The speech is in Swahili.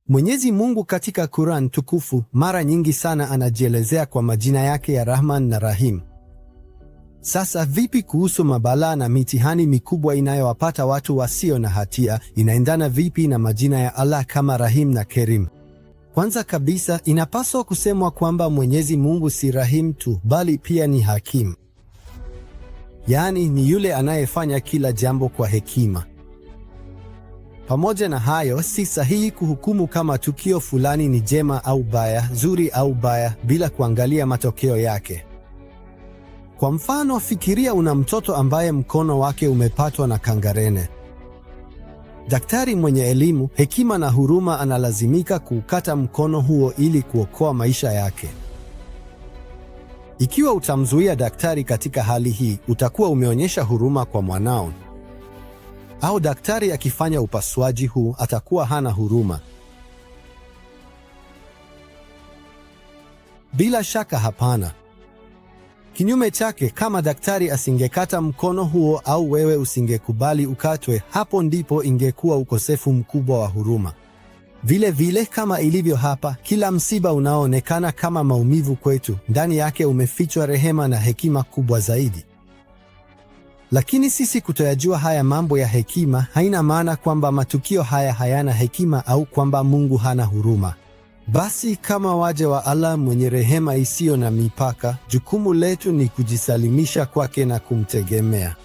Mwenyezi Mungu katika Quran tukufu mara nyingi sana anajielezea kwa majina yake ya Rahman na Rahim. Sasa vipi kuhusu mabalaa na mitihani mikubwa inayowapata watu wasio na hatia? Inaendana vipi na majina ya Allah kama Rahim na Kerim? Kwanza kabisa, inapaswa kusemwa kwamba Mwenyezi Mungu si Rahim tu, bali pia ni Hakim. Yaani ni yule anayefanya kila jambo kwa hekima. Pamoja na hayo, si sahihi kuhukumu kama tukio fulani ni jema au baya, zuri au baya, bila kuangalia matokeo yake. Kwa mfano, fikiria una mtoto ambaye mkono wake umepatwa na kangarene. Daktari mwenye elimu, hekima na huruma analazimika kuukata mkono huo ili kuokoa maisha yake. Ikiwa utamzuia daktari katika hali hii, utakuwa umeonyesha huruma kwa mwanao. Au daktari akifanya upasuaji huu atakuwa hana huruma? Bila shaka hapana. Kinyume chake, kama daktari asingekata mkono huo au wewe usingekubali ukatwe, hapo ndipo ingekuwa ukosefu mkubwa wa huruma. Vile vile, kama ilivyo hapa, kila msiba unaoonekana kama maumivu kwetu, ndani yake umefichwa rehema na hekima kubwa zaidi. Lakini sisi kutoyajua haya mambo ya hekima haina maana kwamba matukio haya hayana hekima au kwamba Mungu hana huruma. Basi kama waja wa Allah mwenye rehema isiyo na mipaka, jukumu letu ni kujisalimisha kwake na kumtegemea.